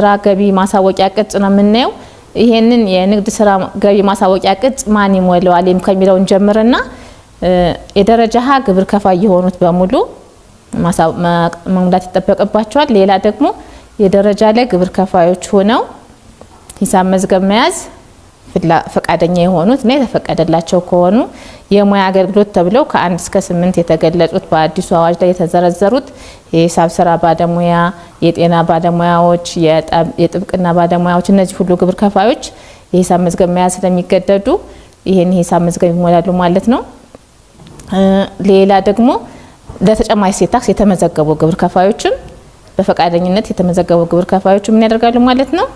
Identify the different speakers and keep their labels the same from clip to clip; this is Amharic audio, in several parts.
Speaker 1: ስራ ገቢ ማሳወቂያ ቅጽ ነው የምናየው። ይሄንን የንግድ ስራ ገቢ ማሳወቂያ ቅጽ ማን ይሞላዋል ከሚለውን ጀምርና የደረጃ ሀ ግብር ከፋይ የሆኑት በሙሉ መሙላት ይጠበቅባቸዋል። ሌላ ደግሞ የደረጃ ለ ግብር ከፋዮች ሆነው ሂሳብ መዝገብ መያዝ ፈቃደኛ የሆኑት እና የተፈቀደላቸው ከሆኑ፣ የሙያ አገልግሎት ተብለው ከ1 እስከ 8 የተገለጹት በአዲሱ አዋጅ ላይ የተዘረዘሩት የሂሳብ ስራ ባለሙያ፣ የጤና ባለሙያዎች፣ የጥብቅና ባለሙያዎች፣ እነዚህ ሁሉ ግብር ከፋዮች የሂሳብ መዝገብ መያዝ ስለሚገደዱ ይህን የሂሳብ መዝገብ ይሞላሉ ማለት ነው። ሌላ ደግሞ ለተጨማሪ እሴት ታክስ የተመዘገቡ ግብር ከፋዮችም፣ በፈቃደኝነት የተመዘገቡ ግብር ከፋዮችም ምን ያደርጋሉ ማለት ነው?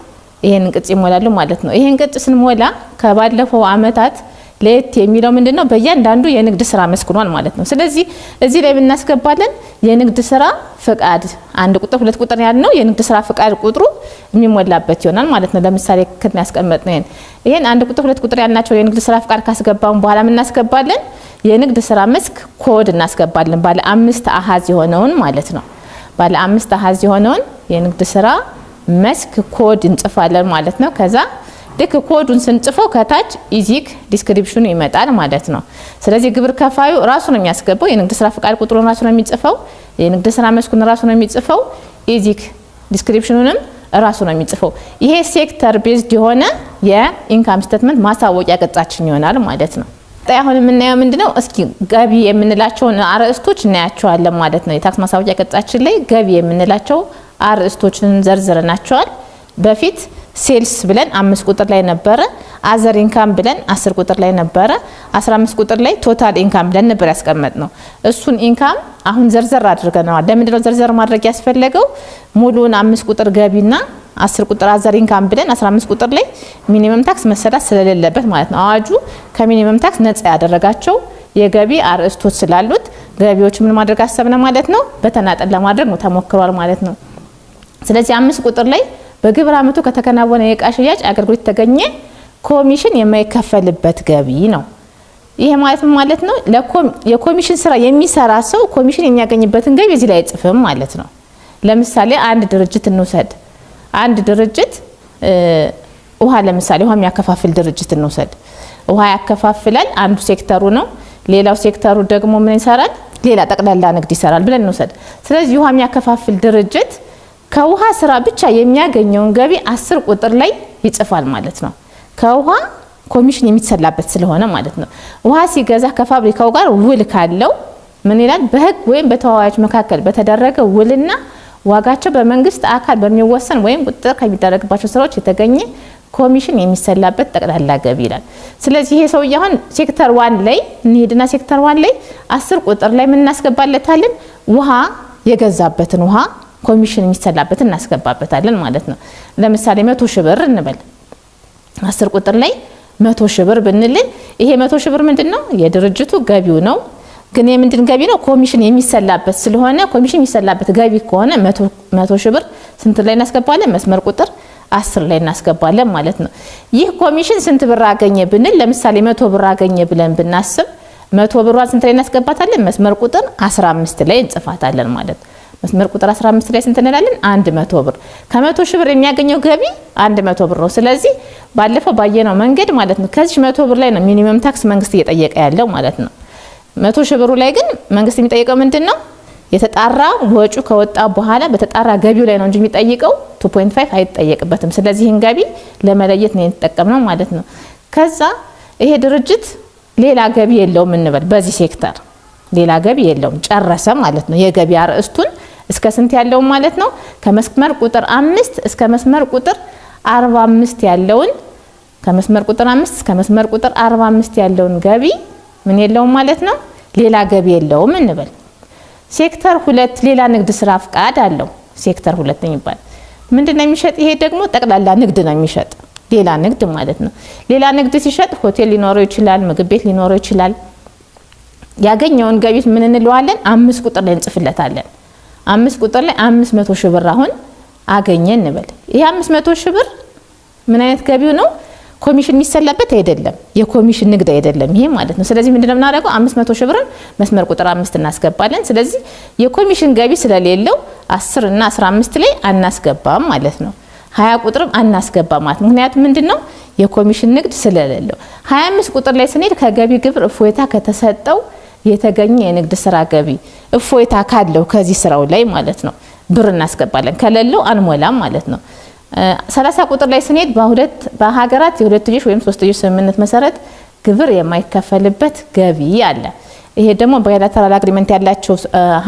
Speaker 1: ይሄንን ቅጽ ይሞላሉ ማለት ነው። ይሄን ቅጽ ስንሞላ ከባለፈው አመታት ለየት የሚለው ምንድነው? በእያንዳንዱ የንግድ ስራ መስክ ሆኗል ማለት ነው። ስለዚህ እዚህ ላይ የምናስገባለን የንግድ ስራ ፍቃድ 1 ቁጥር፣ 2 ቁጥር ያልነው የንግድ ስራ ፍቃድ ቁጥሩ የሚሞላበት ይሆናል ማለት ነው። ለምሳሌ ያስቀመጥነው ይሄን 1 ቁጥር፣ 2 ቁጥር ያልናቸው የንግድ ስራ ፍቃድ ካስገባን በኋላ የምናስገባለን የንግድ ስራ መስክ ኮድ እናስገባለን። ባለ 5 አሃዝ የሆነውን ማለት ነው። ባለ 5 አሃዝ የሆነውን የንግድ ስራ መስክ ኮድ እንጽፋለን ማለት ነው። ከዛ ልክ ኮዱን ስንጽፈው ከታች ESIC description ኑ ይመጣል ማለት ነው። ስለዚህ ግብር ከፋዩ ራሱ ነው የሚያስገባው። የንግድ ስራ ፍቃድ ቁጥሩን ራሱ ነው የሚጽፈው። የንግድ ስራ መስኩን ራሱ ነው የሚጽፈው። ESIC description ኑንም ራሱ ነው የሚጽፈው። ይሄ sector based የሆነ የ income statement ማሳወቂያ ቅጻችን ይሆናል ማለት ነው። አሁን የምናየው ምንድነው? እስኪ ገቢ የምንላቸውን አርዕስቶች እናያቸዋለን ማለት ነው። የታክስ ማሳወቂያ ቅጻችን ላይ ገቢ የምንላቸው አርዕስቶችን ዘርዝረናቸዋል። በፊት sales ብለን 5 ቁጥር ላይ ነበረ። Other income ብለን 10 ቁጥር ላይ ነበረ። 15 ቁጥር ላይ total income ብለን ነበር ያስቀመጥነው። እሱን income አሁን ዘርዘር አድርገነዋል። ለምንድነው ዘርዘር ማድረግ ያስፈለገው? ሙሉውን 5 ቁጥር ገቢና 10 ቁጥር other income ብለን 15 ቁጥር ላይ minimum tax መሰላት ስለሌለበት ማለት ነው። አዋጁ ከ minimum tax ነጻ ያደረጋቸው የገቢ አርዕስቶች ስላሉት ገቢዎች ምን ማድረግ አሰብነ ማለት ነው፣ በተናጠል ለማድረግ ነው ተሞክሯል ማለት ነው። ስለዚህ 5 ቁጥር ላይ በግብር ዓመቱ ከተከናወነ የእቃ ሽያጭ አገልግሎት የተገኘ ኮሚሽን የማይከፈልበት ገቢ ነው። ይሄ ማለት ምን ማለት ነው? የኮሚሽን ስራ የሚሰራ ሰው ኮሚሽን የሚያገኝበትን ገቢ እዚህ ላይ አይጽፍም ማለት ነው። ለምሳሌ አንድ ድርጅት እንውሰድ። አንድ ድርጅት ውሃ፣ ለምሳሌ ውሃ የሚያከፋፍል ድርጅት እንውሰድ። ውሃ ያከፋፍላል፣ አንዱ ሴክተሩ ነው። ሌላው ሴክተሩ ደግሞ ምን ይሰራል? ሌላ ጠቅላላ ንግድ ይሰራል ብለን እንውሰድ። ስለዚህ ውሃ የሚያከፋፍል ድርጅት ከውሃ ስራ ብቻ የሚያገኘውን ገቢ 10 ቁጥር ላይ ይጽፋል ማለት ነው። ከውሃ ኮሚሽን የሚሰላበት ስለሆነ ማለት ነው። ውሃ ሲገዛ ከፋብሪካው ጋር ውል ካለው ምን ይላል? በህግ ወይም በተዋዋዮች መካከል በተደረገ ውልና ዋጋቸው በመንግስት አካል በሚወሰን ወይም ቁጥጥር ከሚደረግባቸው ስራዎች የተገኘ ኮሚሽን የሚሰላበት ጠቅላላ ገቢ ይላል። ስለዚህ ይሄ ሰውዬ አሁን sector 1 ላይ እንሄድና sector 1 ላይ 10 ቁጥር ላይ ምን እናስገባለታለን? ውሃ የገዛበትን፣ ውሃ ኮሚሽን የሚሰላበትን እናስገባበታለን ማለት ነው። ለምሳሌ 100,000 ብር እንበል። 10 ቁጥር ላይ 100,000 ብር ብንል ይሄ 100,000 ብር ምንድን ነው? የድርጅቱ ገቢው ነው። ግን የምንድን ገቢ ነው? ኮሚሽን የሚሰላበት ስለሆነ፣ ኮሚሽን የሚሰላበት ገቢ ከሆነ 100,000 ብር ስንት ላይ እናስገባለን? መስመር ቁጥር 10 ላይ እናስገባለን ማለት ነው። ይህ ኮሚሽን ስንት ብር አገኘ ብንል፣ ለምሳሌ 100 ብር አገኘ ብለን ብናስብ 100 ብሯን ስንት ላይ እናስገባታለን? መስመር ቁጥር 15 ላይ እንጽፋታለን ማለት ነው። መስመር ቁጥር 15 ላይ ስንት እንላለን? 100 ብር። ከ100,000 ብር የሚያገኘው ገቢ 100 ብር ነው። ስለዚህ ባለፈው ባየነው መንገድ ማለት ነው፣ ከዚህ 100 ብር ላይ ነው minimum tax መንግስት እየጠየቀ ያለው ማለት ነው። 100,000 ብሩ ላይ ግን መንግስት የሚጠይቀው ምንድን ነው? የተጣራ ወጪው ከወጣ በኋላ በተጣራ ገቢው ላይ ነው እንጂ የሚጠይቀው 2.5 አይጠየቅበትም። ስለዚህ ይህን ገቢ ለመለየት ነው የተጠቀምነው ማለት ነው። ከዛ ይሄ ድርጅት ሌላ ገቢ የለውም እንበል፣ በዚህ ሴክተር ሌላ ገቢ የለውም፣ ጨረሰ ማለት ነው። የገቢ አርዕስቱን እስከ ስንት ያለውን ማለት ነው? ከመስመር ቁጥር 5 እስከ መስመር ቁጥር 45 ያለውን፣ ከመስመር ቁጥር 5 እስከ መስመር ቁጥር 45 ያለውን ገቢ ምን የለውም ማለት ነው፣ ሌላ ገቢ የለውም እንበል። ሴክተር 2 ሌላ ንግድ ስራ ፍቃድ አለው። ሴክተር 2 የሚባል ምንድን ነው የሚሸጥ? ይሄ ደግሞ ጠቅላላ ንግድ ነው የሚሸጥ፣ ሌላ ንግድ ማለት ነው። ሌላ ንግድ ሲሸጥ ሆቴል ሊኖረው ይችላል፣ ምግብ ቤት ሊኖረው ይችላል። ያገኘውን ገቢ ምን እንለዋለን? 5 ቁጥር ላይ እንጽፍለታለን። 5 ቁጥር ላይ 500,000 ብር አሁን አገኘ እንበል። ይሄ 500,000 ብር ምን አይነት ገቢው ነው? ኮሚሽን የሚሰላበት አይደለም፣ የኮሚሽን ንግድ አይደለም ይሄ ማለት ነው። ስለዚህ ምንድነው የምናደርገው? 500,000 ብርን መስመር ቁጥር 5 እናስገባለን። ስለዚህ የኮሚሽን ገቢ ስለሌለው 10 እና 15 ላይ አናስገባም ማለት ነው። 20 ቁጥርም አናስገባ ማለት፣ ምክንያቱም ምንድነው? የኮሚሽን ንግድ ስለሌለው። 25 ቁጥር ላይ ስንሄድ ከገቢ ግብር እፎይታ ከተሰጠው የተገኘ የንግድ ስራ ገቢ፣ እፎይታ ካለው ከዚህ ስራው ላይ ማለት ነው፣ ብር እናስገባለን። ከሌለው አንሞላም ማለት ነው። 30 ቁጥር ላይ ስንሄድ በሁለት በሀገራት የሁለትዮሽ ወይም ሶስትዮሽ ስምምነት መሰረት ግብር የማይከፈልበት ገቢ አለ። ይሄ ደግሞ bilateral agreement ያላቸው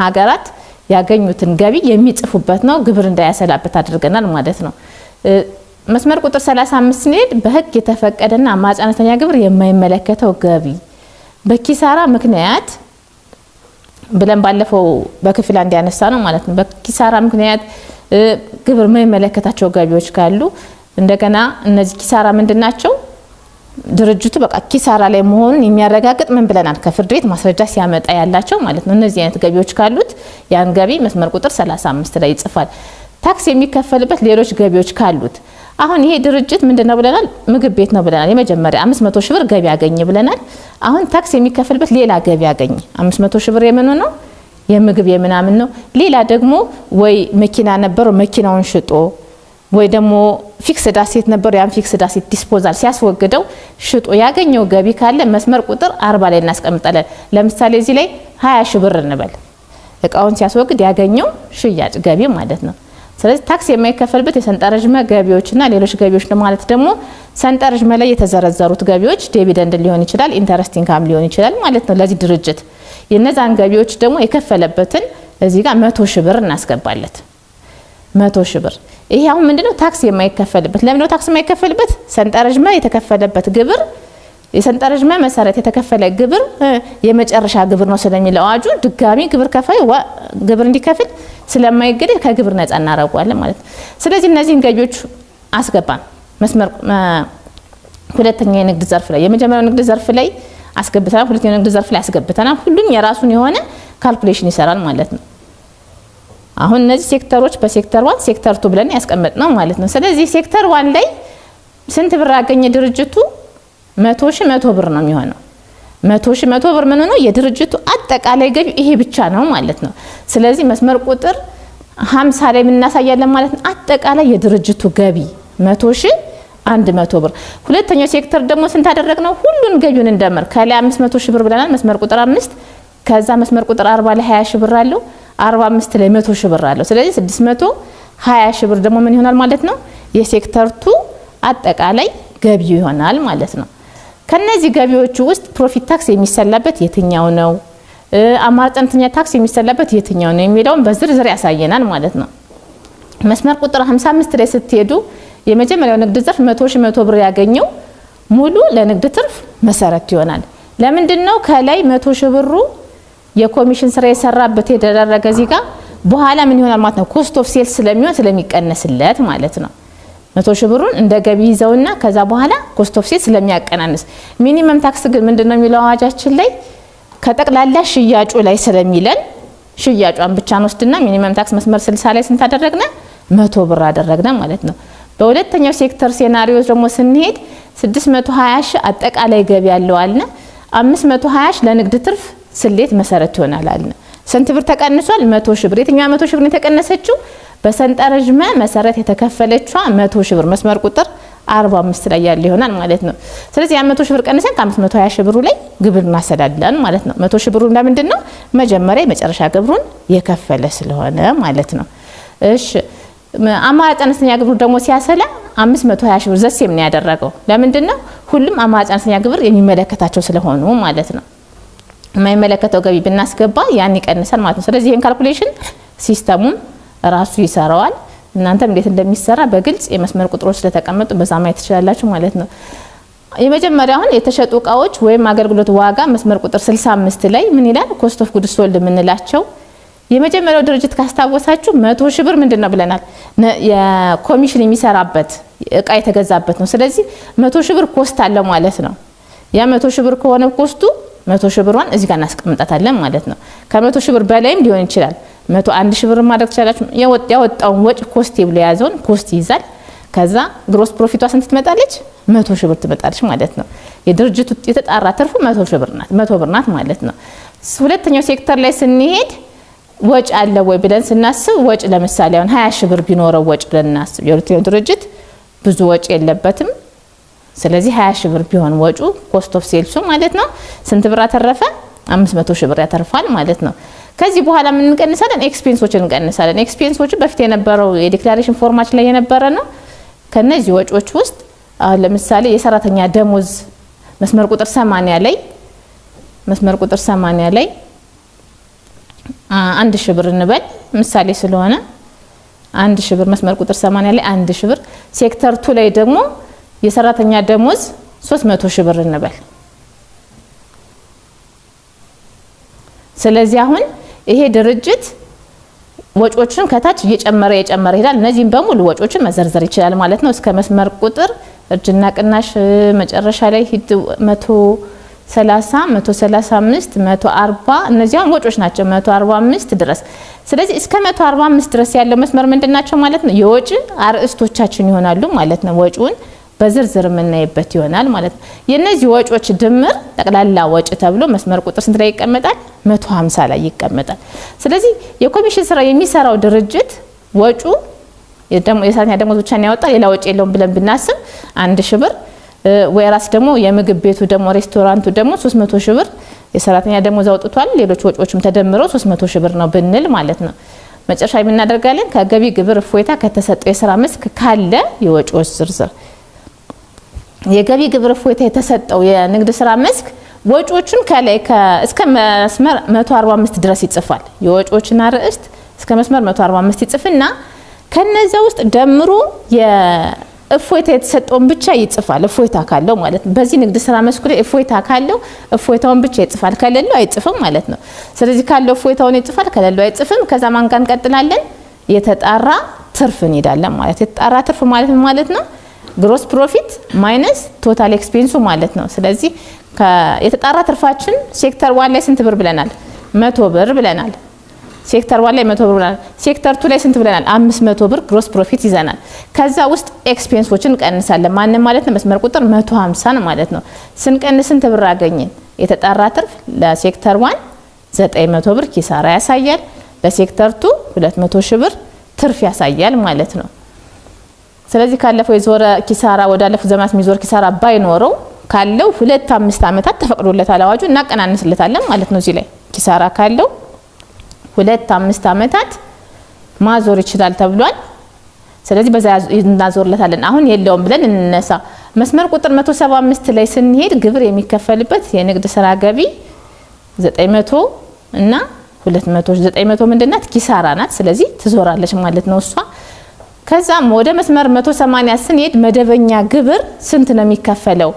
Speaker 1: ሀገራት ያገኙትን ገቢ የሚጽፉበት ነው። ግብር እንዳያሰላበት አድርገናል ማለት ነው። መስመር ቁጥር 35 ስንሄድ በህግ የተፈቀደና አማራጭ አነስተኛ ግብር የማይመለከተው ገቢ በኪሳራ ምክንያት ብለን ባለፈው በክፍል አንድ ያነሳ ነው ማለት ነው። በኪሳራ ምክንያት ግብር የማይመለከታቸው ገቢዎች ካሉ፣ እንደገና እነዚህ ኪሳራ ምንድን ናቸው? ድርጅቱ በቃ ኪሳራ ላይ መሆኑን የሚያረጋግጥ ምን ብለናል? ከፍርድ ቤት ማስረጃ ሲያመጣ ያላቸው ማለት ነው። እነዚህ አይነት ገቢዎች ካሉት ያን ገቢ መስመር ቁጥር 35 ላይ ይጽፋል። ታክስ የሚከፈልበት ሌሎች ገቢዎች ካሉት፣ አሁን ይሄ ድርጅት ምንድነው ብለናል? ምግብ ቤት ነው ብለናል። የመጀመሪያ 500 ሺህ ብር ገቢ ያገኘ ብለናል። አሁን ታክስ የሚከፈልበት ሌላ ገቢ ያገኘ። 500 ሺህ ብር የምኑ ነው? የምግብ የምናምን ነው። ሌላ ደግሞ ወይ መኪና ነበረው፣ መኪናውን ሽጦ፣ ወይ ደግሞ fixed asset ነበረው፣ ያን fixed asset disposal ሲያስወግደው ሽጦ ያገኘው ገቢ ካለ መስመር ቁጥር 40 ላይ እናስቀምጣለን። ለምሳሌ እዚህ ላይ 20 ሺህ ብር እንበል። እቃውን ሲያስወግድ ያገኘው ሽያጭ ገቢ ማለት ነው። ስለዚህ ታክስ የማይከፈልበት የሰንጠረዥ መ ገቢዎችና ሌሎች ገቢዎች ማለት ደግሞ ሰንጠረዥ መ ላይ የተዘረዘሩት ገቢዎች dividend ሊሆን ይችላል፣ interest income ሊሆን ይችላል ማለት ነው። ለዚህ ድርጅት የነዛን ገቢዎች ደግሞ የከፈለበትን እዚህ ጋር 100 ሺህ ብር እናስገባለት። 100 ሺህ ብር። ይሄ አሁን ምንድነው? ታክስ የማይከፈልበት። ለምንድነው ታክስ የማይከፈልበት? ሰንጠረዥ መ የተከፈለበት ግብር፣ የሰንጠረዥ መ መሰረት የተከፈለ ግብር የመጨረሻ ግብር ነው ስለሚለው አዋጁ፣ ድጋሚ ግብር ከፋይ ግብር እንዲከፍል ስለማይገደድ ከግብር ነጻ እናደርገዋለን ማለት ነው። ስለዚህ እነዚህን ገቢዎች አስገባን። መስመር ሁለተኛ የንግድ ዘርፍ ላይ፣ የመጀመሪያው ንግድ ዘርፍ ላይ አስገብተናል። ሁለተኛው ንግድ ዘርፍ ላይ አስገብተናል። ሁሉም የራሱን የሆነ calculation ይሰራል ማለት ነው። አሁን እነዚህ ሴክተሮች በ sector 1፣ sector 2 ብለን ያስቀመጥነው ማለት ነው። ስለዚህ sector 1 ላይ ስንት ብር አገኘ ድርጅቱ? 100,100 ብር ነው የሚሆነው። 100,100 ብር ምን ነው? የድርጅቱ አጠቃላይ ገቢ ይሄ ብቻ ነው ማለት ነው። ስለዚህ መስመር ቁጥር 50 ላይ እናሳያለን ማለት ነው። አጠቃላይ የድርጅቱ ገቢ 100,100 ብር። ሁለተኛው ሴክተር ደግሞ ስንት አደረግነው? ሁሉን ገቢውን እንደምር። ከላይ 500 ሺህ ብር ብለናል። መስመር ቁጥር 5፣ ከዛ መስመር ቁጥር 40 ላይ 20 ሺህ ብር አለው። 45 ላይ 100 ሺህ ብር አለው። ስለዚህ 620 ሺህ ብር ደግሞ ምን ይሆናል ማለት ነው? የ sector 2 አጠቃላይ ገቢው ይሆናል ማለት ነው። ከነዚህ ገቢዎቹ ውስጥ profit tax የሚሰላበት የትኛው ነው፣ አማራጭ አነስተኛ ታክስ የሚሰላበት የትኛው ነው የሚለውን በዝርዝር ያሳየናል ማለት ነው። መስመር ቁጥር 55 ላይ ስትሄዱ የመጀመሪያው ንግድ ዘርፍ 100,100 ብር ያገኘው ሙሉ ለንግድ ትርፍ መሰረት ይሆናል። ለምንድን ነው? ከላይ 100,000 ብሩ የኮሚሽን ስራ የሰራበት የተደረገ እዚህ ጋር በኋላ ምን ይሆናል ማለት ነው? Cost of sales ስለሚሆን ስለሚቀነስለት ማለት ነው። 100,000 ብሩን እንደ ገቢ ይዘውና ከዛ በኋላ cost of sales ስለሚያቀናንስ። Minimum tax ግን ምንድነው የሚለው አዋጃችን ላይ? ከጠቅላላ ሽያጩ ላይ ስለሚለን ሽያጯን ብቻ እንወስድና minimum tax መስመር 60 ላይ ስንት አደረግነ? 100 ብር አደረግነ ማለት ነው። በሁለተኛው sector scenario ደግሞ ስንሄድ 620 ሺህ አጠቃላይ ገቢ ያለው አልነ። 520 ሺህ ለንግድ ትርፍ ስሌት መሰረት ይሆናል አልነ። ስንት ብር ተቀንሷል? 100 ሺህ ብር። የትኛዋ 100 ሺህ ብር ነው የተቀነሰችው? በሰንጠረዥ መ መሰረት የተከፈለችዋ 100 ሺህ ብር መስመር ቁጥር 45 ላይ ያለ ይሆናል ማለት ነው። ስለዚህ ያ 100 ሺህ ብር ቀንሰን ከ520 ሺህ ብሩ ላይ ግብር እናሰላለን ማለት ነው። 100 ሺህ ብሩ ለምንድን ነው? መጀመሪያ የመጨረሻ ግብሩን የከፈለ ስለሆነ ማለት ነው። እሺ፣ አማራጭ አነስተኛ ግብሩ ደግሞ ሲያሰላ 520 ሺህ ብር the same ነው ያደረገው። ለምንድን ነው? ሁሉም አማራጭ አነስተኛ ግብር የሚመለከታቸው ስለሆኑ ማለት ነው። የማይመለከተው ገቢ ብናስገባ ያን ይቀንሳል ማለት ነው። ስለዚህ ይህን calculation system ኡም ራሱ ይሰራዋል። እናንተም እንዴት እንደሚሰራ በግልጽ የመስመር ቁጥሮች ስለተቀመጡ በዛ ማየት ትችላላችሁ ማለት ነው። የመጀመሪያ አሁን የተሸጡ እቃዎች ወይም አገልግሎት ዋጋ መስመር ቁጥር 65 ላይ ምን ይላል? Cost of goods sold የምንላቸው የመጀመሪያው ድርጅት ካስታወሳችሁ 100,000 ብር ምንድን ነው ብለናል? የኮሚሽን የሚሰራበት እቃ የተገዛበት ነው። ስለዚህ 100,000 ብር cost አለው ማለት ነው። ያ 100,000 ብር ከሆነ cost ኡ 100,000 ብሯን እዚህ ጋር እናስቀምጣታለን ማለት ነው። ከ100,000 ብር በላይም ሊሆን ይችላል። 101,000 ብር ማድረግ ትችላላችሁ። ያወጣውን ወጪ cost ብሎ የያዘውን cost ይይዛል። ከዛ gross profit ቷ ስንት ትመጣለች? 100,000 ብር ትመጣለች ማለት ነው። የድርጅቱ የተጣራ ትርፉ 100,000 ብር ናት፣ 100 ብር ናት ማለት ነው። ሁለተኛው ሴክተር ላይ ስንሄድ ወጭ አለ ወይ ብለን ስናስብ ወጭ ለምሳሌ አሁን 20 ሺህ ብር ቢኖረው ወጭ ብለን እናስብ። የሁለተኛው ድርጅት ብዙ ወጭ የለበትም። ስለዚህ 20 ሺህ ብር ቢሆን ወጩ cost of sales ኡ ማለት ነው። ስንት ብር አተረፈ? 500 ሺህ ብር ያተርፋል ማለት ነው። ከዚህ በኋላ ምን እንቀንሳለን? Expense ኦችን እንቀንሳለን። Expense ኦቹ በፊት የነበረው የ declaration form ኣችን ላይ የነበረ ነው። ከነዚህ ወጪዎች ውስጥ አሁን ለምሳሌ የሰራተኛ ደሞዝ መስመር ቁጥር 80 ላይ፣ መስመር ቁጥር 80 ላይ 1,000 ብር እንበል፣ ምሳሌ ስለሆነ 1,000 ብር፣ መስመር ቁጥር 80 ላይ 1,000 ብር። Sector 2 ላይ ደግሞ የሰራተኛ ደሞዝ 300 ሺህ ብር እንበል። ስለዚህ አሁን ይሄ ድርጅት ወጪዎችን ከታች እየጨመረ እየጨመረ ይሄዳል። እነዚህም በሙሉ ወጪዎችን መዘርዘር ይችላል ማለት ነው። እስከ መስመር ቁጥር እርጅና ቅናሽ መጨረሻ ላይ ሂድ 130፣ 135፣ 140፣ እነዚያም ወጪዎች ናቸው 145 ድረስ። ስለዚህ እስከ 145 ድረስ ያለው መስመር ምንድናቸው ማለት ነው? የወጪ አርእስቶቻችን ይሆናሉ ማለት ነው። ወጪውን በዝርዝር የምናይበት ይሆናል ማለት ነው። የነዚህ ወጪዎች ድምር ጠቅላላ ወጪ ተብሎ መስመር ቁጥር ስንት ላይ ይቀመጣል? 150 ላይ ይቀመጣል። ስለዚህ የኮሚሽን ስራ የሚሰራው ድርጅት ወጪው የሰራተኛ ደሞዝ ብቻ ነው ያወጣ፣ ሌላ ወጪ የለውም ብለን ብናስብ 1,000 ብር፣ ወይራስ ደግሞ የምግብ ቤቱ ደግሞ ሬስቶራንቱ ደግሞ 300 ሺህ ብር የሰራተኛ ደሞዝ አውጥቷል፣ ሌሎች ወጪዎችም ተደምረው 300 ሺህ ብር ነው ብንል ማለት ነው። መጨረሻ የምናደርጋለን ከገቢ ግብር እፎይታ ከተሰጠው የስራ መስክ ካለ የወጪዎች ዝርዝር፣ የገቢ ግብር እፎይታ የተሰጠው የንግድ ስራ መስክ ወጪዎቹን ከላይ እስከ መስመር 145 ድረስ ይጽፋል። የወጪዎችን አርዕስት እስከ መስመር 145 ይጽፍና ከነዛ ውስጥ ደምሮ የእፎይታ የተሰጠውን ብቻ ይጽፋል። እፎይታ ካለው ማለት ነው። በዚህ ንግድ ስራ መስኩ ላይ እፎይታ ካለው እፎይታውን ብቻ ይጽፋል፣ ከሌለው አይጽፍም ማለት ነው። ስለዚህ ካለው እፎይታውን ይጽፋል፣ ከሌለው አይጽፍም። ከዛ ማን ጋር እንቀጥላለን? የተጣራ ትርፍ እንሄዳለን ማለት። የተጣራ ትርፍ ማለት ምን ማለት ነው? Gross profit minus total expense ኡ ማለት ነው። ስለዚህ የተጣራ ትርፋችን sector 1 ላይ ስንት ብር ብለናል? 100 ብር ብለናል። ሴክተር 1 ላይ 100 ብር ብለናል። ሴክተር 2 ላይ ስንት ብለናል? 500 ብር gross profit ይዘናል። ከዛ ውስጥ expense ኦችን እንቀንሳለን። ማንም ማለት ነው? መስመር ቁጥር 150 ማለት ነው። ስንቀንስ ስንት ብር አገኘን? የተጣራ ትርፍ ለሴክተር 1 900 ብር ኪሳራ ያሳያል። ለሴክተር 2 200 ሺህ ብር ትርፍ ያሳያል ማለት ነው። ስለዚህ ካለፈው የዞረ ኪሳራ ወዳለፉት ዘመናት የሚዞር ኪሳራ ባይኖረው ካለው 2 5 ዓመታት ተፈቅዶለታል አዋጁ፣ እናቀናንስለታለን ማለት ነው። እዚህ ላይ ኪሳራ ካለው 2 5 ዓመታት ማዞር ይችላል ተብሏል። ስለዚህ በዛ እናዞርለታለን። አሁን የለውም ብለን እንነሳ። መስመር ቁጥር 175 ላይ ስንሄድ ግብር የሚከፈልበት የንግድ ስራ ገቢ 900 እና 200፣ 900 ምንድናት? ኪሳራ ናት። ስለዚህ ትዞራለች ማለት ነው እሷ። ከዛም ወደ መስመር 180 ስንሄድ መደበኛ ግብር ስንት ነው የሚከፈለው?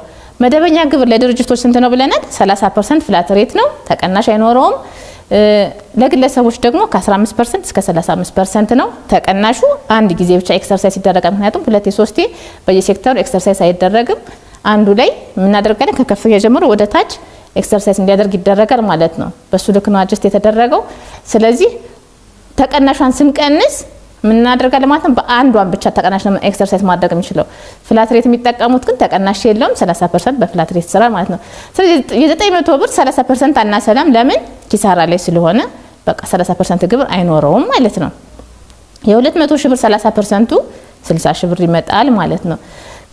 Speaker 1: መደበኛ ግብር ለድርጅቶች ስንት ነው ብለናል? 30% flat rate ነው፣ ተቀናሽ አይኖረውም። ለግለሰቦች ደግሞ ከ15% እስከ 35% ነው። ተቀናሹ አንድ ጊዜ ብቻ exercise ይደረጋል። ምክንያቱም ሁለቴ ሶስቴ በየሴክተሩ exercise አይደረግም። አንዱ ላይ የምናደርጋለን ከከፍተኛ ጀምሮ ወደ ታች exercise እንዲያደርግ ይደረጋል ማለት ነው። በሱ ልክ ነው adjust የተደረገው። ስለዚህ ተቀናሿን ስንቀንስ ምን እናደርጋለን ማለት ነው? በአንዷን ብቻ ተቀናሽ ነው exercise ማድረግ የሚችለው። Flat rate የሚጠቀሙት ግን ተቀናሽ የለውም። 30% በ flat rate ይሰራል ማለት ነው። ስለዚህ የ900 ብር 30% አናሰላም። ለምን? ኪሳራ ላይ ስለሆነ በቃ 30% ግብር አይኖረውም ማለት ነው። የ200 ሺህ ብር 30%ቱ 60 ሺህ ብር ይመጣል ማለት ነው።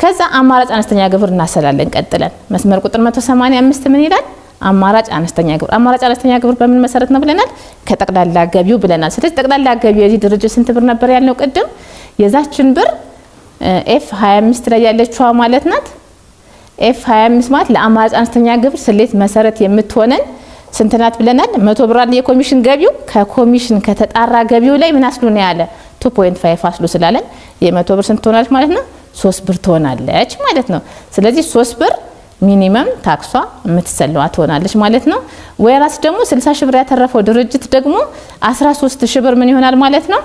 Speaker 1: ከዛ አማራጭ አነስተኛ ግብር እናሰላለን። ቀጥለን መስመር ቁጥር 185 ምን ይላል? አማራጭ አነስተኛ ግብር። አማራጭ አነስተኛ ግብር በምን መሰረት ነው ብለናል? ከጠቅላላ ገቢው ብለናል። ስለዚህ ጠቅላላ ገቢው የዚህ ድርጅት ስንት ብር ነበር ያልነው ቅድም? የዛችን ብር F 25 ላይ ያለችዋ ማለት ናት። F 25 ማለት ለአማራጭ አነስተኛ ግብር ስሌት መሰረት የምትሆነን ስንት ናት ብለናል? 100 ብር አለ የኮሚሽን ገቢው። ከኮሚሽን ከተጣራ ገቢው ላይ ምን አስሉ ነው ያለ? 2.5 አስሉ ስላለን የ100 ብር ስንት ትሆናለች ማለት ነው? 3 ብር ትሆናለች ማለት ነው። ስለዚህ 3 ብር minimum tax ዋ የምትሰለዋ ትሆናለች ማለት ነው። ወይራስ ደግሞ 60 ሺህ ብር ያተረፈው ድርጅት ደግሞ 13 ሺህ ብር ምን ይሆናል ማለት ነው?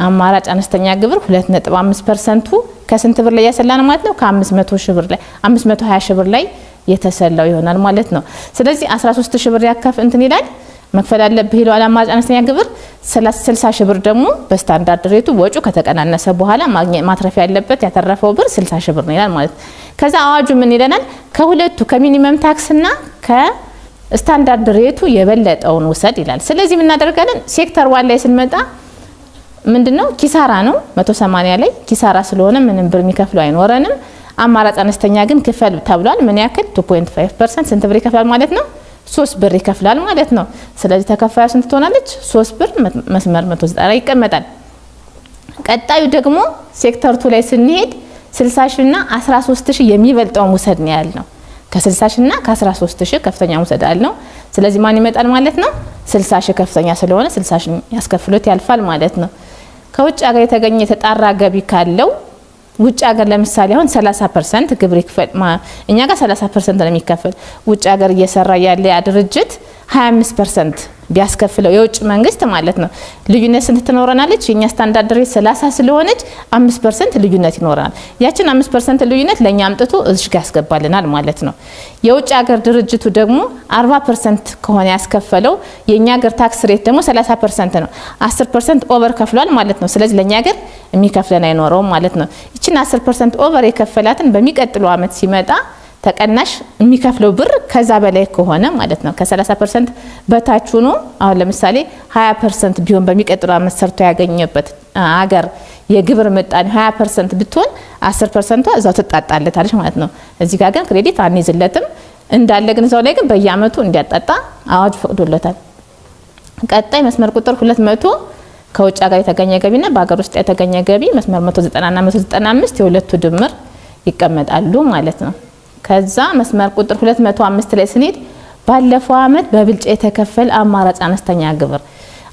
Speaker 1: አማራጭ አነስተኛ ግብር 2.5%ቱ ከስንት ብር ላይ ያሰላን ማለት ነው? ከ500 ሺህ ብር ላይ፣ 520 ሺህ ብር ላይ የተሰላው ይሆናል ማለት ነው። ስለዚህ 13 ሺህ ብር ያከፍ እንትን ይላል መክፈል አለብህ ይለዋል አማራጭ አነስተኛ ግብር። 60 ሺህ ብር ደግሞ በ standard rate ኡ ወጪው ከተቀናነሰ በኋላ ማትረፍ ያለበት ያተረፈው ብር 60 ሺህ ብር ነው ይላል ማለት ነው። ከዛ አዋጁ ምን ይለናል? ከሁለቱ ከ minimum tax እና Standard rate ኡ የበለጠውን ውሰድ ይላል። ስለዚህ ምን እናደርጋለን? Sector one ላይ ስንመጣ ምንድነው? ኪሳራ ነው። 180 ላይ ኪሳራ ስለሆነ ምንም ብር የሚከፍለው አይኖረንም። አማራጭ አነስተኛ ግን ክፈል ተብሏል። ምን ያክል? 2.5%። ስንት ብር ይከፍላል ማለት ነው? 3 ብር ይከፍላል ማለት ነው። ስለዚህ ተከፋዩ ስንት ትሆናለች? 3 ብር መስመር 190 ይቀመጣል። ቀጣዩ ደግሞ sector two ላይ ስንሄድ 60 ሺህ እና 13 ሺህ የሚበልጠውን ውሰድ ነው ያልነው። ከ60 ሺህ እና ከ13 ሺህ ከፍተኛ ውሰድ አልነው። ስለዚህ ማን ይመጣል ማለት ነው? 60 ሺህ ከፍተኛ ስለሆነ 60 ሺህ ያስከፍሎት ያልፋል ማለት ነው። ከውጭ ሀገር የተገኘ የተጣራ ገቢ ካለው፣ ውጭ ሀገር ለምሳሌ አሁን 30% ግብር ይክፈል፣ እኛ ጋር 30% ነው የሚከፈል። ውጭ ሀገር እየሰራ ያለ ያ ድርጅት 25% ቢያስከፍለው የውጭ መንግስት ማለት ነው፣ ልዩነት ስንት ትኖረናለች? የኛ standard rate 30 ስለሆነች 5% ልዩነት ይኖረናል። ያችን 5% ልዩነት ለእኛ አምጥቶ እዚህ ጋር ያስገባልናል ማለት ነው። የውጭ ሀገር ድርጅቱ ደግሞ 40% ከሆነ ያስከፈለው፣ የእኛ ሀገር tax rate ደግሞ 30% ነው። 10% over ከፍሏል ማለት ነው። ስለዚህ ለእኛ ሀገር የሚከፍለን አይኖረውም ማለት ነው። ይችን 10% over የከፈላትን በሚቀጥለው አመት ሲመጣ ተቀናሽ የሚከፍለው ብር ከዛ በላይ ከሆነ ማለት ነው፣ ከ30% በታች ሆኖ አሁን ለምሳሌ 20% ቢሆን፣ በሚቀጥለው አመት ሰርቶ ያገኘበት አገር የግብር ምጣኔ 20% ብትሆን 10%ቷ እዛው ትጣጣለታለች ማለት ነው። እዚህ ጋር ግን credit አንይዝለትም፣ እንዳለ ግን እዛው ላይ ግን በየአመቱ እንዲያጣጣ አዋጅ ፈቅዶለታል። ቀጣይ መስመር ቁጥር 200 ከውጭ ሀገር የተገኘ ገቢና በሀገር ውስጥ የተገኘ ገቢ፣ መስመር 190 እና 195 የሁለቱ ድምር ይቀመጣሉ ማለት ነው። ከዛ መስመር ቁጥር 205 ላይ ስንሄድ ባለፈው አመት በብልጫ የተከፈለ አማራጭ አነስተኛ ግብር።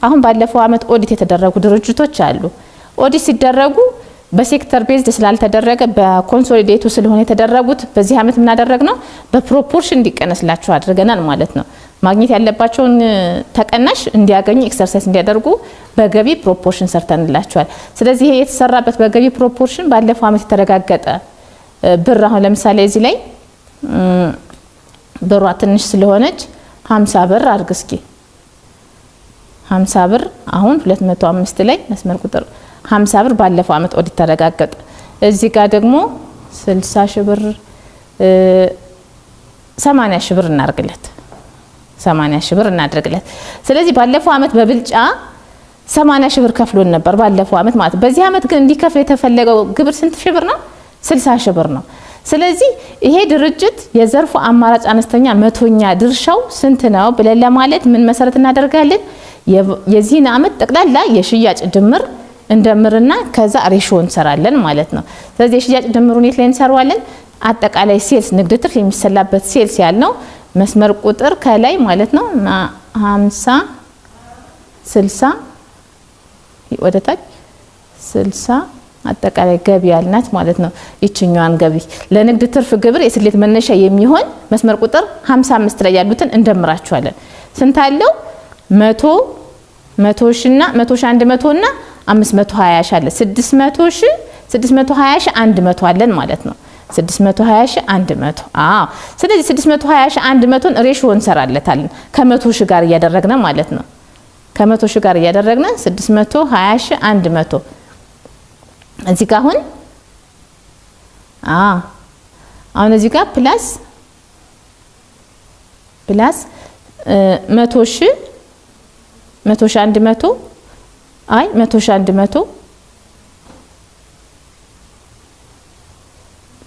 Speaker 1: አሁን ባለፈው አመት ኦዲት የተደረጉ ድርጅቶች አሉ። ኦዲት ሲደረጉ በ sector based ስላልተደረገ በ consolidated ስለሆነ የተደረጉት፣ በዚህ አመት የምናደረግ ነው በ proportion እንዲቀነስላቸው አድርገናል ማለት ነው። ማግኘት ያለባቸውን ተቀናሽ እንዲያገኙ፣ exercise እንዲያደርጉ በገቢ proportion ሰርተንላቸዋል። ስለዚህ ይሄ የተሰራበት በገቢ proportion ባለፈው አመት የተረጋገጠ ብር፣ አሁን ለምሳሌ እዚህ ላይ ብሯ ትንሽ ስለሆነች 50 ብር አድርግ እስኪ። 50 ብር፣ አሁን 205 ላይ መስመር ቁጥር 50 ብር ባለፈው አመት ኦዲት ተረጋገጠ። እዚህ ጋር ደግሞ 60 ሺህ ብር፣ 80 ሺህ ብር እናርግለት። 80 ሺህ ብር እናድርግለት። ስለዚህ ባለፈው አመት በብልጫ 80 ሺህ ብር ከፍሎን ነበር ባለፈው አመት ማለት። በዚህ አመት ግን እንዲከፍል የተፈለገው ግብር ስንት ሺህ ብር ነው? 60 ሺህ ብር ነው። ስለዚህ ይሄ ድርጅት የዘርፉ አማራጭ አነስተኛ መቶኛ ድርሻው ስንት ነው ብለን ለማለት ምን መሰረት እናደርጋለን? የዚህን አመት ጠቅላላ የሽያጭ ድምር እንደምርና ከዛ ratio እንሰራለን ማለት ነው። ስለዚህ የሽያጭ ድምሩን የት ላይ እንሰራዋለን? አጠቃላይ sales፣ ንግድ ትርፍ የሚሰላበት sales ያልነው መስመር ቁጥር ከላይ ማለት ነው፣ 50 60 ወደ ታች 60 አጠቃላይ ገቢ ያልናት ማለት ነው። ይችኛዋን ገቢ ለንግድ ትርፍ ግብር የስሌት መነሻ የሚሆን መስመር ቁጥር 55 ላይ ያሉትን እንደምራቸዋለን። ስንት አለው? 100 ሺ እና 100 ሺ 100 እና 520 ሺ አለ። 600 ሺ፣ 620 ሺ 100 አለን ማለት ነው። 620 ሺ 100። አዎ። ስለዚህ 620 ሺ 100ን ratio እንሰራለታለን ከ100 ሺ ጋር እያደረግን ማለት ነው። ከ100 ሺ ጋር እያደረግን 620 ሺ 100 እዚህ ጋር አሁን እዚህ ጋር plus 100 ሺ፣ 100 ሺ 100፣ አይ 100 ሺ 100፣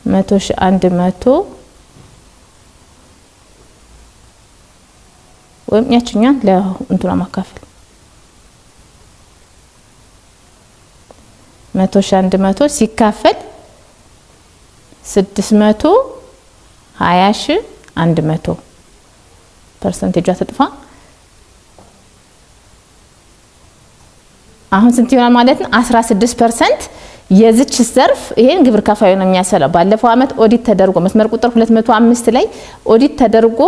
Speaker 1: 100 ሺ 100 ወይም ያችኛን ለእንትኗ ማካፈል፣ 100 ሺ 100 ሲካፈል 620 ሺ 100፣ percentage ኧ ትጥፋ። አሁን ስንት ይሆናል ማለት ነው? 16% የዚች ዘርፍ። ይሄን ግብር ከፋዩ ነው የሚያሰላው። ባለፈው አመት ኦዲት ተደርጎ መስመር ቁጥር 205 ላይ ኦዲት ተደርጎ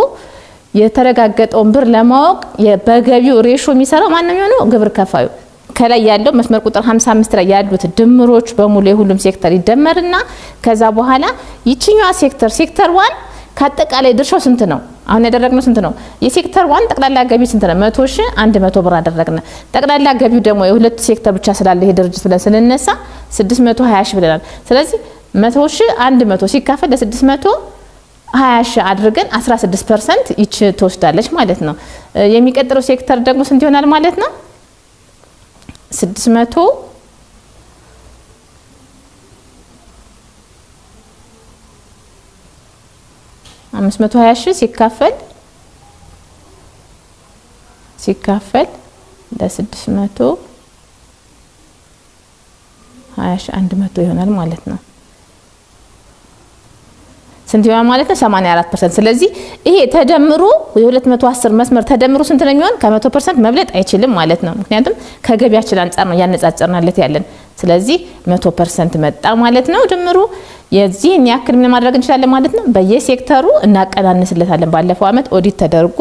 Speaker 1: የተረጋገጠውን ብር ለማወቅ በገቢው ratio የሚሰራው ማን ነው የሚሆነው? ግብር ከፋዩ። ከላይ ያለው መስመር ቁጥር 55 ላይ ያሉት ድምሮች በሙሉ የሁሉም ሴክተር ይደመርና ከዛ በኋላ ይችኛዋ sector፣ sector one ከአጠቃላይ ድርሻው ስንት ነው? አሁን ያደረግነው ስንት ነው? የ sector one ጠቅላላ ገቢ ስንት ነው? 100 ሺህ 100 ብር አደረግነ። ጠቅላላ ገቢው ደግሞ የሁለቱ ሴክተር ብቻ ስላለ ይሄ ድርጅት ብለን ስንነሳ 620 ሺህ ብለናል። ስለዚህ 100 ሺህ 100 ሲካፈል ለ620 20 ሺህ አድርገን 16% ይች ትወስዳለች ማለት ነው። የሚቀጥለው ሴክተር ደግሞ ስንት ይሆናል ማለት ነው? 600 520 ሺህ ሲካፈል ለ620 ሺህ 100 ይሆናል ማለት ነው። ስንት ይሆናል ማለት ነው? 84%። ስለዚህ ይሄ ተደምሮ የ210 መስመር ተደምሮ ስንት ነው የሚሆን? ከ100% መብለጥ አይችልም ማለት ነው። ምክንያቱም ከገቢያችን አንፃር ነው ያነጻጸርናለት ያለን። ስለዚህ 100% መጣ ማለት ነው ድምሩ። የዚህን ያክል ምን ማድረግ እንችላለን ማለት ነው? በየሴክተሩ እናቀናንስለታለን። ባለፈው አመት ኦዲት ተደርጎ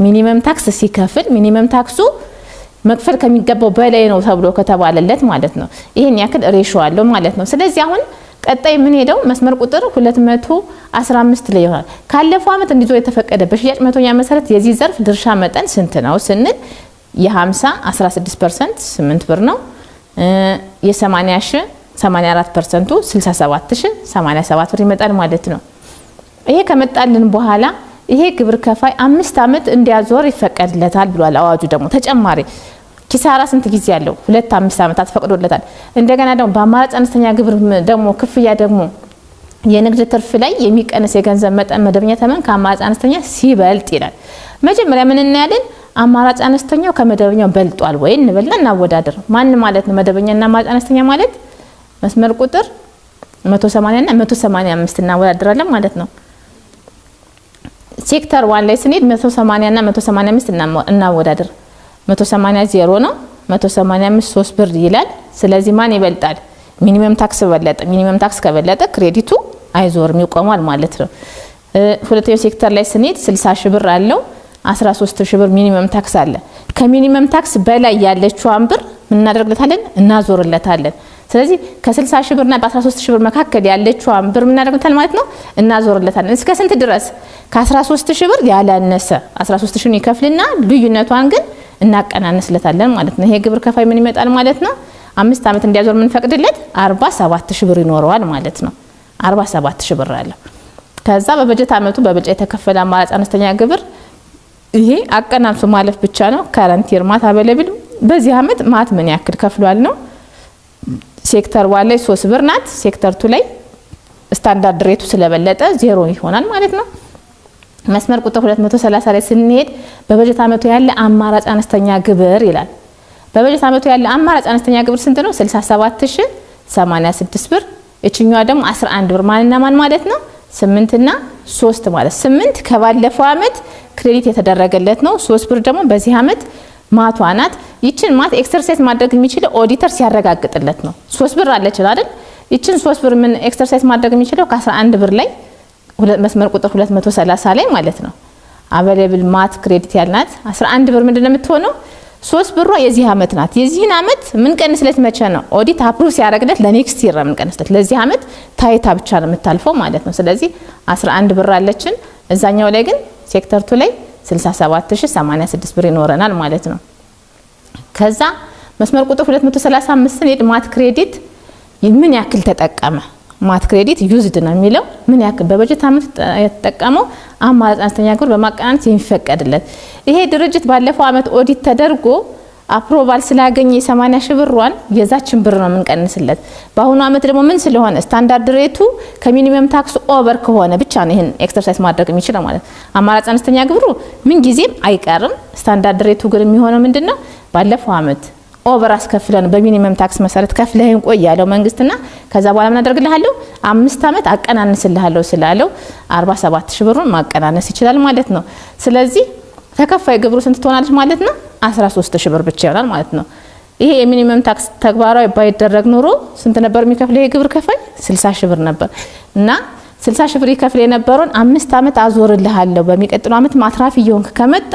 Speaker 1: minimum tax ሲከፍል minimum tax ኡ መክፈል ከሚገባው በላይ ነው ተብሎ ከተባለለት ማለት ነው ይሄን ያክል ratio አለው ማለት ነው። ስለዚህ አሁን ቀጣይ ምን ሄደው መስመር ቁጥር 215 ላይ ይሆናል። ካለፈው አመት እንዲዞር የተፈቀደ በሽያጭ መቶኛ መሰረት የዚህ ዘርፍ ድርሻ መጠን ስንት ነው ስንል የ50 16% 8 ብር ነው። የ80 ሺህ 84%ቱ 67087 ብር ይመጣል ማለት ነው። ይሄ ከመጣልን በኋላ ይሄ ግብር ከፋይ 5 አመት እንዲያዞር ይፈቀድለታል ብሏል አዋጁ። ደግሞ ተጨማሪ ኪሳራ ስንት ጊዜ ያለው 2 5 አመታት ፈቅዶለታል። እንደገና ደግሞ በአማራጭ አነስተኛ ግብር ደግሞ ክፍያ ደግሞ የንግድ ትርፍ ላይ የሚቀንስ የገንዘብ መጠን መደበኛ ተመን ከአማራጭ አነስተኛ ሲበልጥ ይላል። መጀመሪያ ምን እናያለን? አማራጭ አነስተኛው ከመደበኛው በልጧል ወይ እንበልና እናወዳድር። ማን ማለት ነው መደበኛና አማራጭ አነስተኛ ማለት? መስመር ቁጥር 180 እና 185 እናወዳድራለን ማለት ነው። ሴክተር 1 ላይ ስንሄድ 180 እና 185 እናወዳድር። 180 0 ነው፣ 185 3 ብር ይላል። ስለዚህ ማን ይበልጣል? minimum tax በለጠ። minimum tax ከበለጠ credit ኡ አይዞርም ይቆማል ማለት ነው። ሁለተኛው ሴክተር ላይ ስንሄድ 60 ሺህ ብር አለው፣ 13 ሺህ ብር minimum tax አለ። ከ minimum tax በላይ ያለችዋን ብር ምን እናደርግለታለን? እናዞርለታለን። ስለዚህ ከ60 ሺህ ብርና በ13 ሺህ ብር መካከል ያለችዋን ብር ምን እናደርግለታለን ማለት ነው? እናዞርለታለን። እስከ ስንት ድረስ? ከ13 ሺህ ብር ያላነሰ 13 ሺህን ይከፍልና ልዩነቷን ግን እናቀናንስለታለን ማለት ነው። ይሄ ግብር ከፋይ ምን ይመጣል ማለት ነው? 5 አመት እንዲያዞር የምንፈቅድለት 47 ሺህ ብር ይኖረዋል ማለት ነው። 47 ሺህ ብር አለው። ከዛ በበጀት አመቱ በብልጫ የተከፈለ አማራጭ አነስተኛ ግብር ይሄ አቀናንሶ ማለፍ ብቻ ነው። current year MAT available በዚህ አመት ማት ምን ያክል ከፍሏል ነው። ሴክተር 1 ላይ 3 ብር ናት። ሴክተር 2 ላይ standard rate ኡ ስለበለጠ 0 ይሆናል ማለት ነው። መስመር ቁጥር 230 ላይ ስንሄድ በበጀት አመቱ ያለ አማራጭ አነስተኛ ግብር ይላል። በበጀት አመቱ ያለ አማራጭ አነስተኛ ግብር ስንት ነው? 67086 ብር። እቺኛዋ ደግሞ 11 ብር። ማንና ማን ማለት ነው? 8 እና 3 ማለት 8 ከባለፈው አመት credit የተደረገለት ነው። 3 ብር ደግሞ በዚህ አመት ማቷ ናት። ይችን MAT exercise ማድረግ የሚችለው ኦዲተር ሲያረጋግጥለት ነው። 3 ብር አለች አይደል? ይችን 3 ብር ምን exercise ማድረግ የሚችለው ከ11 ብር ላይ መስመር ቁጥር 230 ላይ ማለት ነው። available MAT credit ያልናት 11 ብር ምንድነው የምትሆነው? 3 ብሯ የዚህ አመት ናት። የዚህን አመት ምን ቀንስለት መቼ ነው? ኦዲት approve ሲያደርግለት ለ next year ነው የምንቀንስለት። ለዚህ አመት ታይታ ብቻ ነው የምታልፈው ማለት ነው። ስለዚህ 11 ብር አለችን። እዛኛው ላይ ግን ሴክተር 2 ላይ 67086 ብር ይኖረናል ማለት ነው። ከዛ መስመር ቁጥር 235 ስንሄድ MAT credit ምን ያክል ተጠቀመ? MAT credit used ነው የሚለው ምን ያክል በበጀት አመት የተጠቀመው አማራጭ አነስተኛ ግብር በማቀናነስ የሚፈቀድለት። ይሄ ድርጅት ባለፈው አመት ኦዲት ተደርጎ approval ስላገኘ 80 ሺህ ብሯን የዛችን ብር ነው የምንቀንስለት። በአሁኑ አመት ደግሞ ምን ስለሆነ standard rate ኡ ከ minimum tax over ከሆነ ብቻ ነው ይሄን exercise ማድረግ የሚችለው ማለት ነው። አማራጭ አነስተኛ ግብሩ ምን ጊዜም አይቀርም። standard rate ኡ ግን የሚሆነው ምንድነው? ባለፈው አመት over አስከፍለን በ minimum tax መሰረት ከፍለህን ቆይ ያለው መንግስትና ከዛ በኋላ ምን አደርግልሃለሁ 5 አመት አቀናንስልሃለሁ ስላለው 47 ሺህ ብሩን ማቀናነስ ይችላል ማለት ነው። ስለዚህ ተከፋይ ግብሩ ስንት ትሆናለች ማለት ነው? 13 ሺህ ብር ብቻ ይሆናል ማለት ነው። ይሄ የ minimum tax ተግባራዊ ባይደረግ ኖሮ ስንት ነበር የሚከፍለው ይሄ ግብር ከፋይ? 60 ሺህ ብር ነበር። እና 60 ሺህ ብር ይከፍል የነበረውን 5 አመት አዞርልሃለሁ በሚቀጥለው አመት ማትራፊ እየሆንክ ከመጣ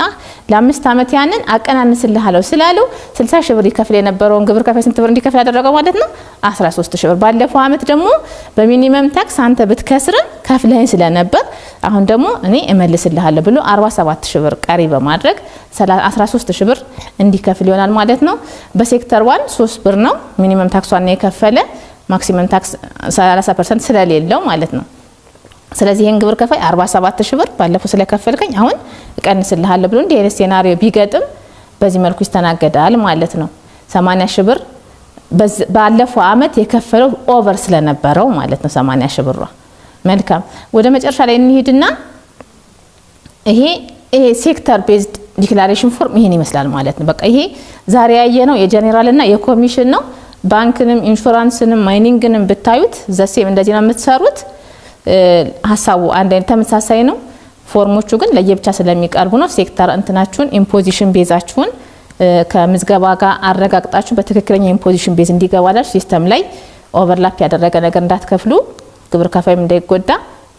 Speaker 1: ለ5 አመት ያንን አቀናንስልሃለሁ ስላለው 60 ሺህ ብር ይከፍል የነበረውን ግብር ከፋይ ስንት ብር እንዲከፍል ያደረገው ማለት ነው? 13 ሺህ ብር። ባለፈው አመት ደግሞ በ minimum tax አንተ ብትከስርም ከፍለህ ስለነበር አሁን ደግሞ እኔ እመልስልሃለሁ ብሎ 47 ሺህ ብር ቀሪ በማድረግ 13 ሺህ ብር እንዲከፍል ይሆናል ማለት ነው። በሴክተር 1 3 ብር ነው minimum tax ዋን የከፈለ maximum tax 30% ስለሌለው ማለት ነው። ስለዚህ ይህን ግብር ከፋይ 47 ሺህ ብር ባለፈው ስለከፈልከኝ አሁን እቀንስልሃለሁ ብሎ እንዲህ አይነት scenario ቢገጥም በዚህ መልኩ ይስተናገዳል ማለት ነው። 80 ሺህ ብር ባለፈው አመት የከፈለው over ስለነበረው ማለት ነው 80 ሺህ ብሯ። መልካም፣ ወደ መጨረሻ ላይ እንሂድና ይሄ sector based declaration form ይሄን ይመስላል ማለት ነው። በቃ ይሄ ዛሬ ያየነው የጀኔራል እና የኮሚሽን ነው። ባንክንም ኢንሹራንስንም mining ንም ብታዩት the same እንደዚህ ነው የምትሰሩት። ሀሳቡ አንድ አይነት ተመሳሳይ ነው። ፎርሞቹ ግን ለየብቻ ስለሚቀርቡ ነው። ሴክተር እንትናችሁን imposition base ኣችሁን ከምዝገባ ጋር አረጋግጣችሁ በትክክለኛ imposition base እንዲገባላችሁ system ላይ overlap ያደረገ ነገር እንዳትከፍሉ፣ ግብር ከፋይም እንዳይጎዳ፣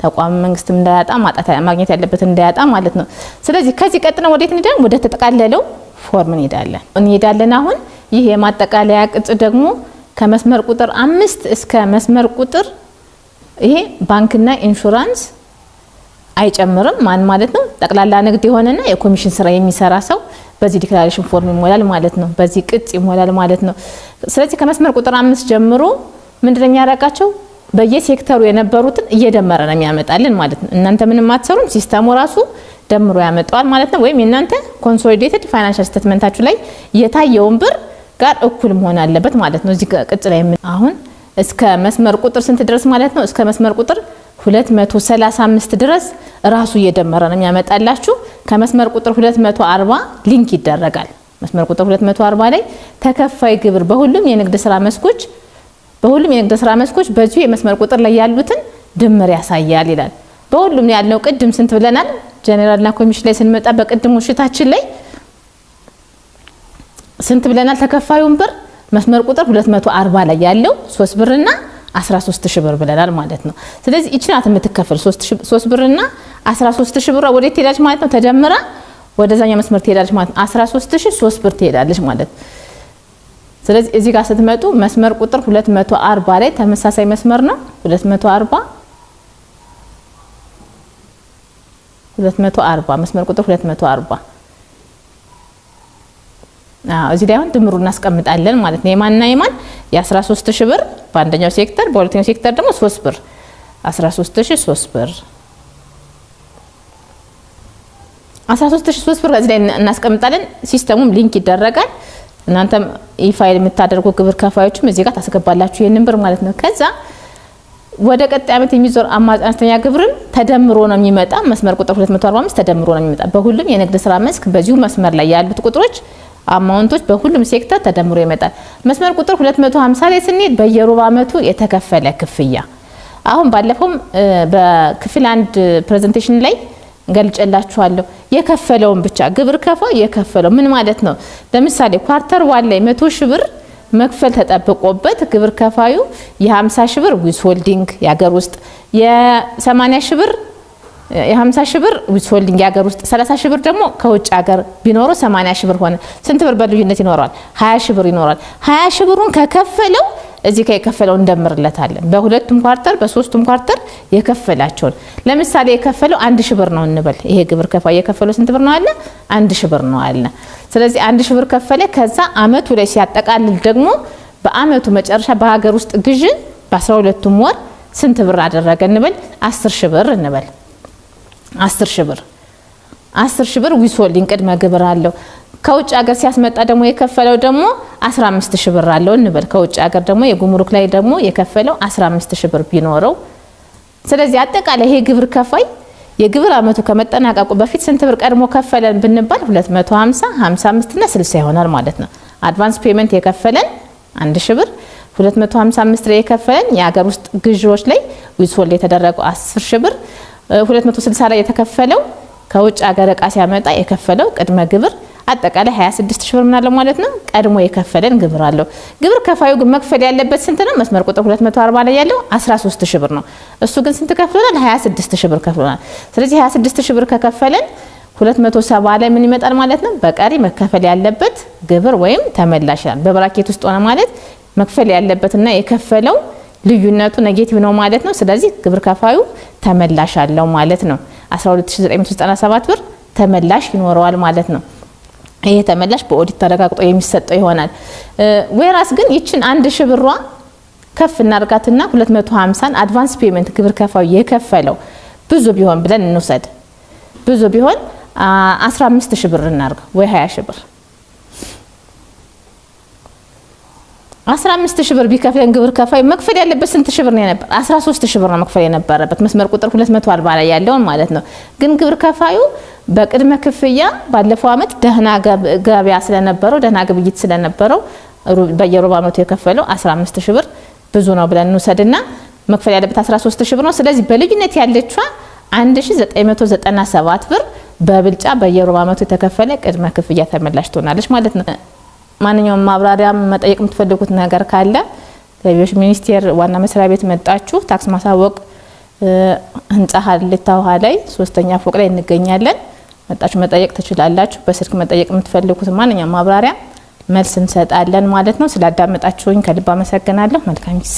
Speaker 1: ተቋም መንግስትም እንዳያጣ፣ ማጣት ማግኘት ያለበት እንዳያጣ ማለት ነው። ስለዚህ ከዚህ ቀጥለን ወዴት እንሄዳለን? ወደ ተጠቃለለው ፎርም እንሄዳለን። አሁን ይህ የማጠቃለያ ቅጽ ደግሞ ከመስመር ቁጥር 5 እስከ መስመር ቁጥር ይሄ ባንክና ኢንሹራንስ አይጨምርም። ማን ማለት ነው? ጠቅላላ ንግድ የሆነና የኮሚሽን ስራ የሚሰራ ሰው በዚህ declaration form ይሞላል ማለት ነው። በዚህ ቅጽ ይሞላል ማለት ነው። ስለዚህ ከመስመር ቁጥር 5 ጀምሮ ምንድነው የሚያደርጋቸው? በየሴክተሩ የነበሩትን እየደመረ ነው የሚያመጣልን ማለት ነው። እናንተ ምንም አትሰሩም፣ system ኡ ራሱ ደምሮ ያመጣዋል ማለት ነው። ወይም የእናንተ consolidated financial statement ኣችሁ ላይ የታየውን ብር ጋር እኩል መሆን አለበት ማለት ነው። እዚህ ቅጽ ላይ አሁን እስከ መስመር ቁጥር ስንት ድረስ ማለት ነው? እስከ መስመር ቁጥር 235 ድረስ ራሱ እየደመረ ነው የሚያመጣላችሁ። ከመስመር ቁጥር 240 link ይደረጋል። መስመር ቁጥር 240 ላይ ተከፋይ ግብር በሁሉም የንግድ ስራ መስኮች በዚሁ የመስመር ቁጥር ላይ ያሉትን ድምር ያሳያል ይላል። በሁሉም ያልነው ቅድም ስንት ብለናል? ጀኔራልና ኮሚሽን ላይ ስንመጣ በቅድሙ sheet ኣችን ላይ ስንት ብለናል? ተከፋዩን ብር መስመር ቁጥር 240 ላይ ያለው 3 ብርና 13 ሺህ ብር ብለናል ማለት ነው። ስለዚህ ይቺ ናት የምትከፈል 3 ብርና 13 ሺህ ብር ወዴት ትሄዳለች ማለት ነው? ተደምራ ወደዛኛው መስመር ትሄዳለች ማለት ነው። 13 ሺህ 3 ብር ትሄዳለች ማለት ነው። ስለዚህ እዚህ ጋር ስትመጡ መስመር ቁጥር 240 ላይ ተመሳሳይ መስመር ነው። 240 240 መስመር ቁጥር 240፣ አዎ፣ እዚህ ላይ አሁን ድምሩ እናስቀምጣለን ማለት ነው። የማንና የማን? የ13 ሺህ ብር በአንደኛው ሴክተር፣ በሁለተኛው ሴክተር ደግሞ 3 ብር፣ 13 ሺህ 3 ብር፣ 13 ሺህ 3 ብር እዚህ ላይ እናስቀምጣለን። System ኡም link ይደረጋል። እናንተም e-file የምታደርጉ ግብር ከፋዮችም እዚህ ጋር ታስገባላችሁ ይህንን ብር ማለት ነው። ከዛ ወደ ቀጣይ ዓመት የሚዞር አማራጭ አነስተኛ ግብርም ተደምሮ ነው የሚመጣ። መስመር ቁጥር 245 ተደምሮ ነው የሚመጣ። በሁሉም የንግድ ስራ መስክ በዚሁ መስመር ላይ ያሉት ቁጥሮች amount ኦች በሁሉም ሴክተር ተደምሮ ይመጣል። መስመር ቁጥር 250 ላይ ስንሄድ በየሩብ ዓመቱ የተከፈለ ክፍያ አሁን ባለፈውም በክፍል አንድ presentation ላይ ገልጨላችኋለሁ። የከፈለውን ብቻ ግብር ከፋዩ የከፈለው ምን ማለት ነው? ለምሳሌ quarter one ላይ 100 ሺህ ብር መክፈል ተጠብቆበት ግብር ከፋዩ የ50 ሺህ ብር withholding የሀገር ውስጥ፣ የ80 ሺህ ብር፣ የ50 ሺህ ብር withholding የሀገር ውስጥ፣ 30 ሺህ ብር ደግሞ ከውጭ ሀገር ቢኖረው 80 ሺህ ብር ሆነ። ስንት ብር በልዩነት ይኖረዋል? 20 ሺህ ብር ይኖራል። 20 ሺህ ብሩን ከከፈለው እዚህ ጋር የከፈለው እንደምርለታለን። በሁለቱም quarter በሶስቱም quarter የከፈላቸውን ለምሳሌ የከፈለው 1,000 ብር ነው እንበል። ይሄ ግብር ከፋይ የከፈለው ስንት ብር ነው አለ? 1,000 ብር ነው አለ። ስለዚህ 1,000 ብር ከፈለ። ከዛ አመቱ ላይ ሲያጠቃልል ደግሞ በአመቱ መጨረሻ በሀገር ውስጥ ግዥ በ12ቱም ወር ስንት ብር አደረገ እንበል? 10 ሺህ ብር እንበል። 10 ሺህ ብር፣ 10 ሺህ ብር withholding ቅድመ ግብር አለው። ከውጭ ሀገር ሲያስመጣ ደግሞ የከፈለው ደግሞ 15 ሺህ ብር አለው እንበል። ከውጭ ሀገር ደግሞ የጉምሩክ ላይ ደግሞ የከፈለው 15 ሺህ ብር ቢኖረው፣ ስለዚህ አጠቃላይ ይሄ ግብር ከፋይ የግብር አመቱ ከመጠናቀቁ በፊት ስንት ብር ቀድሞ ከፈለን ብንባል 250፣ 55 እና 60 ይሆናል ማለት ነው። Advance payment የከፈለን 1 ሺህ ብር፣ 255 ላይ የከፈለን የሀገር ውስጥ ግዢዎች ላይ withhold የተደረገው 10 ሺህ ብር፣ 260 ላይ የተከፈለው ከውጭ ሀገር እቃ ሲያመጣ የከፈለው ቅድመ ግብር አጠቃላይ 26 ሺህ ብር ምን አለው ማለት ነው። ቀድሞ የከፈለን ግብር አለው። ግብር ከፋዩ ግን መክፈል ያለበት ስንት ነው? መስመር ቁጥር 240 ላይ ያለው 13 ሺህ ብር ነው። እሱ ግን ስንት ከፍሎናል? 26 ሺህ ብር ከፍሎናል። ስለዚህ 26 ሺህ ብር ከከፈለን 270 ላይ ምን ይመጣል ማለት ነው? በቀሪ መከፈል ያለበት ግብር ወይም ተመላሽ ይላል። በ bracket ውስጥ ሆነ ማለት መክፈል ያለበትና የከፈለው ልዩነቱ negative ነው ማለት ነው። ስለዚህ ግብር ከፋዩ ተመላሽ አለው ማለት ነው። 12997 ብር ተመላሽ ይኖረዋል ማለት ነው። ይሄ ተመላሽ በኦዲት ተረጋግጦ የሚሰጠው ይሆናል። Whereas ግን ይችን 1,000 ብሯ ከፍ እናርጋትና 250 advance payment ግብር ከፋዩ የከፈለው ብዙ ቢሆን ብለን እንውሰድ። ብዙ ቢሆን 15 ሺህ ብር እናርገው ወይ 20 ሺህ ብር። 15 ሺህ ብር ቢከፍለን ግብር ከፋይ መክፈል ያለበት ስንት ሺህ ብር ነው የነበር? 13 ሺህ ብር ነው መክፈል የነበረበት፣ መስመር ቁጥር 240 ላይ ያለውን ማለት ነው። ግን ግብር ከፋዩ በቅድመ ክፍያ ባለፈው አመት ደህና ገበያ ስለነበረው፣ ደህና ግብይት ስለነበረው በየሩብ አመቱ የከፈለው 15 ሺህ ብር ብዙ ነው ብለን እንውሰድና መክፈል ያለበት 13 ሺህ ብር ነው። ስለዚህ በልዩነት ያለችዋ 1997 ብር በብልጫ በየሩብ አመቱ የተከፈለ ቅድመ ክፍያ ተመላሽ ትሆናለች ማለት ነው። ማንኛውም ማብራሪያ መጠየቅ የምትፈልጉት ነገር ካለ ገቢዎች ሚኒስቴር ዋና መስሪያ ቤት መጣችሁ ታክስ ማሳወቅ ህንጻ ሀሌታ ውሃ ላይ 3ኛ ፎቅ ላይ እንገኛለን። መጣችሁ መጠየቅ ትችላላችሁ። በስልክ መጠየቅ የምትፈልጉት ማንኛውም ማብራሪያ መልስ እንሰጣለን ማለት ነው። ስላዳመጣችሁኝ ከልብ አመሰግናለሁ። መልካም ጊዜ።